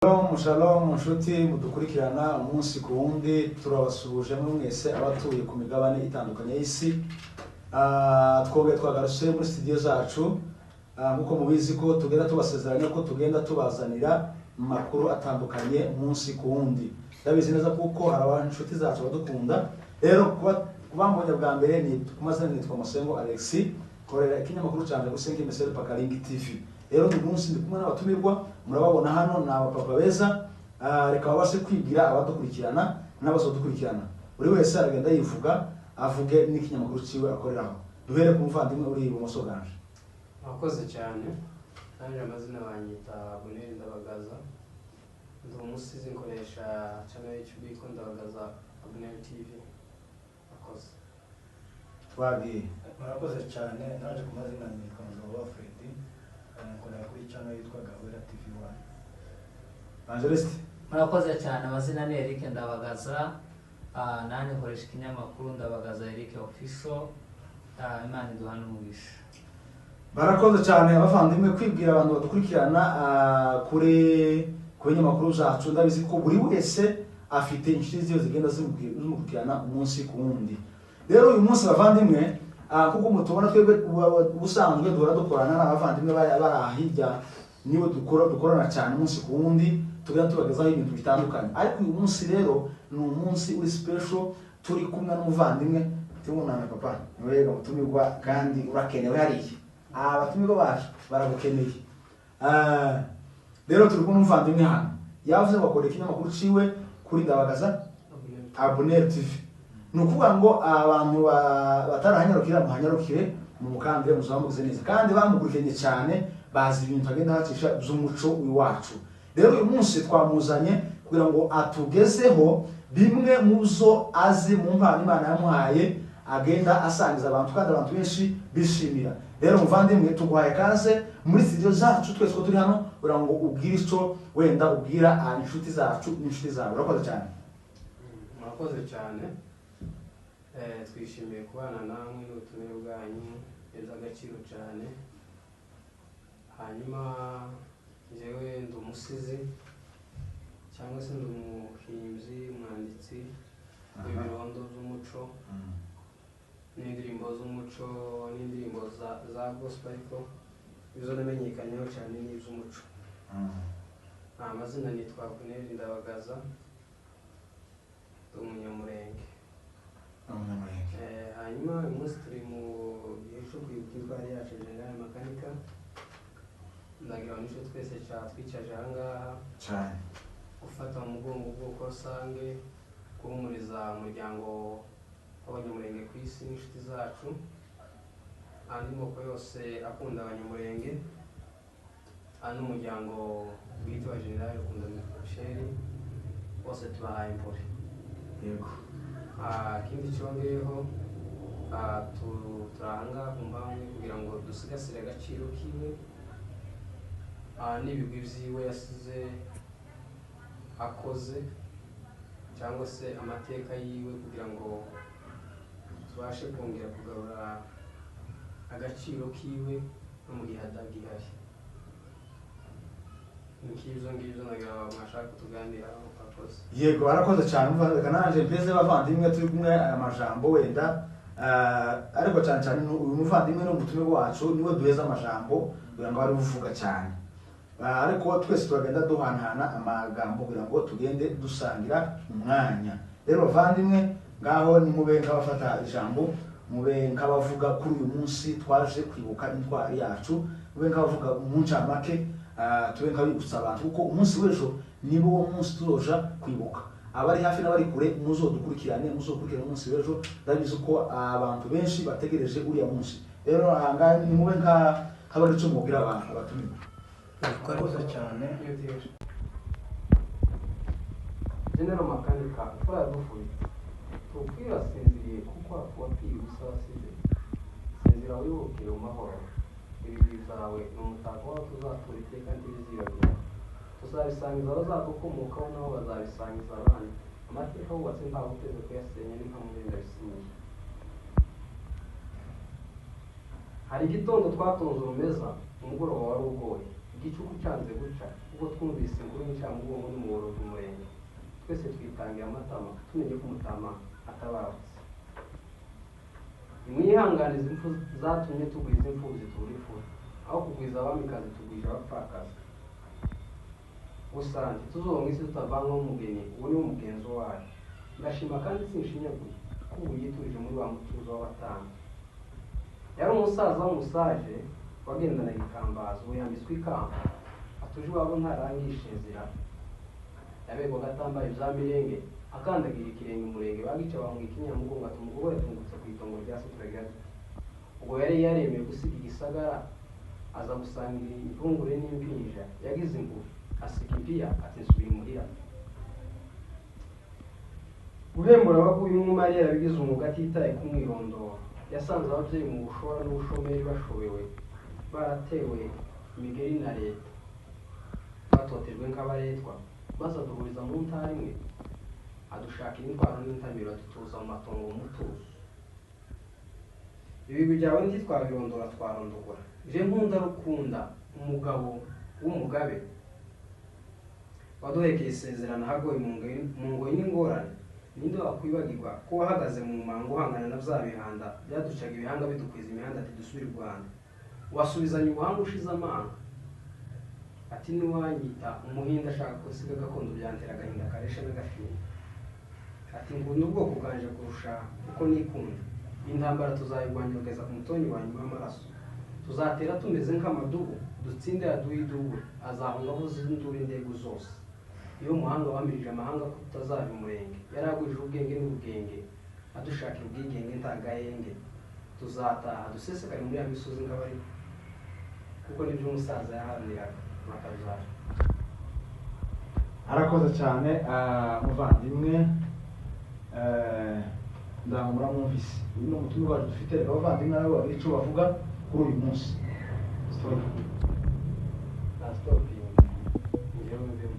Shalom, shalom nshuti mudukurikirana umunsi ku wundi, turabasuhuje mwese abatuye ku migabane itandukanye y'isi. Twongeye twagarutse muri studio zacu. Nk'uko mubizi ko tugenda tubasezeranya ko tugenda tubazanira amakuru atandukanye umunsi ku wundi. Ndabizi neza kuko hari abantu inshuti zacu badukunda. Rero kubambonye bwa mbere ni ku mazina nitwa Masengo Alexis, korera ikinyamakuru canje Gusenga Mesere Pakaringi TV. Rero uyu munsi ndi kumwe n'abatumirwa, murababona hano ni abapapa beza. Reka babashe kwigira abadukurikirana n'abazodukurikirana. Buri wese aragenda yivuga, avuge n'ikinyamakuru ciwe akoreraho. Duhere ku muvandimwe uri ibumoso bwanje. Murakoze cyane. Nanjye amazina banyita Bonheur Ndabagaza, ndi umusizi, nkoresha channel YouTube yitwa Ndabagaza Abner TV. Murakoze. Twagiye. Murakoze cyane. Naje ku mazina nitwa Mugabo Freddy, nkorera kuri channel yitwa Gahwera TV 1. Evangeliste. Murakoze cyane. Amazina ni Eric Ndabagaza, nanjye nkoresha ikinyamakuru Ndabagaza Eric Official. Imana iduhane umugisha. Barakoze cyane abavandimwe kwibwira abantu badukurikirana kuri ku binyamakuru zacu. Ndabizi ko buri wese afite inshuti ziwe zigenda zimukurikirana umunsi ku wundi. Rero uyu munsi bavandimwe, kuko mutubona twebwe ubusanzwe duhora dukorana n'abavandimwe bari aha hirya, niwe dukorana cyane umunsi ku wundi, tugenda tubagezaho ibintu bitandukanye. Ariko uyu munsi rero ni umunsi uri special, turi kumwe n'umuvandimwe tubonana. Papa niwe mutumirwa kandi urakenewe hariya, abatumirwa bacu baragukeneye. Rero turi kumwe n'umuvandimwe hano, yavuze ngo akora ikinyamakuru ciwe kuri Ndabagaza Abner TV. Ni ukuvuga ngo abantu batarahanyarukira muhanyarukire mu mukandire muzamugize neza, kandi bamukurikiranye cyane, bazi ibintu agenda hacisha by'umuco w'iwacu. Rero uyu munsi twamuzanye kugira ngo atugezeho bimwe mu zo azi mu mpano Imana yamuhaye, agenda asangiza abantu kandi abantu benshi bishimira. Rero muvandimwe, tuguhaye kaze muri studio zacu twese ko turi hano, kugira ngo ubwire icyo wenda ubwira inshuti zacu n'inshuti zawe. Urakoze cyane. Murakoze cyane. Twishimiye kubana namwe n'ubutumire bwanyu iby'agaciro cyane. Hanyuma njyewe ndi umusizi cyangwa se ndi umuhimbyi, umwanditsi w'ibirondo by'umuco n'indirimbo z'umuco n'indirimbo za gospel, ariko izo namenyekanyeho cyane ni iby'umuco. Amazina nitwa Abner Ndabagaza, ndi umunyamurenge. Umunyamurenge. Hanyuma uyu munsi turi mu gihe cyo kwibuka intwari yacu General Makanika. Ndagira ngo nicyo twese cyatwicaje aha ngaha cyane gufata mu mugongo ubwoko rusange, guhumuriza umuryango w'abanyamurenge ku isi n'inshuti zacu, andi moko yose akunda abanyamurenge, n'umuryango bwite wa General Rukunda Michel, bose tubahaye impore. Yego. Ikindi cyongeyeho, turi aha ngaha ku mpamvu kugira ngo dusigasire agaciro kiwe n'ibigwi byiwe yasize akoze, cyangwa se amateka yiwe, kugira ngo tubashe kongera kugarura agaciro kiwe no mu gihe atagihari. Nk'ibyo ngibyo nagira mwashaka kutuganiraho. Murakoze. Yego, arakoze cyane umuvandimwe. Reka nanjye mbeze bavandimwe turi kumwe aya majambo wenda, ariko cyane cyane uyu muvandimwe ni umutumirwa wacu, niwe duheza amajambo kugira ngo ari uvuga cyane. Ariko twese turagenda duhanahana amagambo kugira ngo tugende dusangira umwanya. Rero bavandimwe, ngaho nimube nk'abafata ijambo, mube nk'abavuga kuri uyu munsi twaje kwibuka intwari yacu, mube nk'abavuga mu ncamake, tube nk'abibutsa abantu kuko umunsi w'ejo nibo uwo munsi tuzoja kwibuka. Abari hafi n'abari kure muzodukurikirane, muzokurikirane umunsi w'ejo. Ndabizi ko abantu benshi bategereje uriya munsi. Rero aha ngaha nimube nk'abari icyo mubwira abantu abatumirwa. Murakoze cyane. General Makanika, imfura yadufubitse, tupfuye urasinziriye kuko wapfuye ubusa wasize. Sinzira wihutire mu mahoro, ibigwi byawe ni umutako wawe tuzatura iteka ntibizibagirana. Tuzabisangiza abazadukomokaho nabo bazabisangiza abandi. Amateka wubatse ntawe uteze kuyasenya, ni nka murinda bisinyiye. Hari igitondo twatunze urumeza, umugoroba wari ugoye. Igicuku cyanze guca ubwo twumvise inkuru y'incamugongo n'umuborogo umurenge, twese twitangira amatama tumenye ko umutama atabarutse. Nimwihanganize impfu zatumye tugwiza imfubyi tubura imfura, aho kugwiza abamikazi tugwije abapfakazi. Gusa ntituzoba mu isi tutavanwaho umugeni, uwo ni wo mugenzo wayo. Ndashima kandi sinshinyaguye ko ubu yiturije muri wa mutuzo w'abatambyi. Yari umusaza w'umusaje wagendanaga ikambazo, ubu yambitswe ikamba, atuje iwabo ntarangisha inzira. Yabegwaga atambaye ibya mirenge, akandagira ikirenge umurenge, bagica bamuha ikinyamugongo ati umugore yatungutse ku itongo rya se turagira dute. Ubwo yari yaremeye gusiga igisagara aza gusangira impungure n'impinja, yagize impuhwe asiga impiya ati nsubiye imuhira. Guhembura abaguye umwuma yari yarabigize umwuga atitaye ku mwirondoro. Yasanze ababyeyi mu bushora n'ubushomeri bashobewe, baratewe imigeri na leta, batotejwe nk'abaretwa, maze aduhuriza mu ntara imwe, adushakira intwaro n'intamiro, adutuza mu matongo mu mutuzo. Ibigwi byawe ntitwabirondora twarondogora. Je nkunda rukunda umugabo w'umugabe waduhekeye isezerano ahagoye mu ngoyi n'ingorane. Ninde wakwibagirwa ko wahagaze mu mango uhangana na bya bihanda byaducaga ibihanga bidukwiza imihanda ati dusubire i Rwanda. Wasubizanye ubuhanga ushize amanga ati niwanyita umuhinde ashaka ko nsiga gakondo byantera agahinda karesha n'agahinda. Ati ngunda ubwoko bwanje kurusha uko nikunda. Intambara tuzayirwanya kugeza ku mutonyi wa nyuma w'amaraso. Tuzatera tumeze nk'amadubu dutsinde aduyi dubu azahunga avuza induru indego zose. Iyo umuhanga wamirije amahanga ko tutazaba umurenge, yaragwije ubwenge n'ubugenge adushakira ubwigenge ntagahenge. Tuzataha dusesekare muri ya misozi nk'abari, kuko nibyo umusaza yaharaniraga. Murakabyara. Arakoze cyane muvandimwe, ndango muramwumvise. Uyu ni umutumwa wacu dufite, reka abavandimwe nabo bagire icyo bavuga kuri uyu munsi. Stop. Na stopingi njyewe ndimo.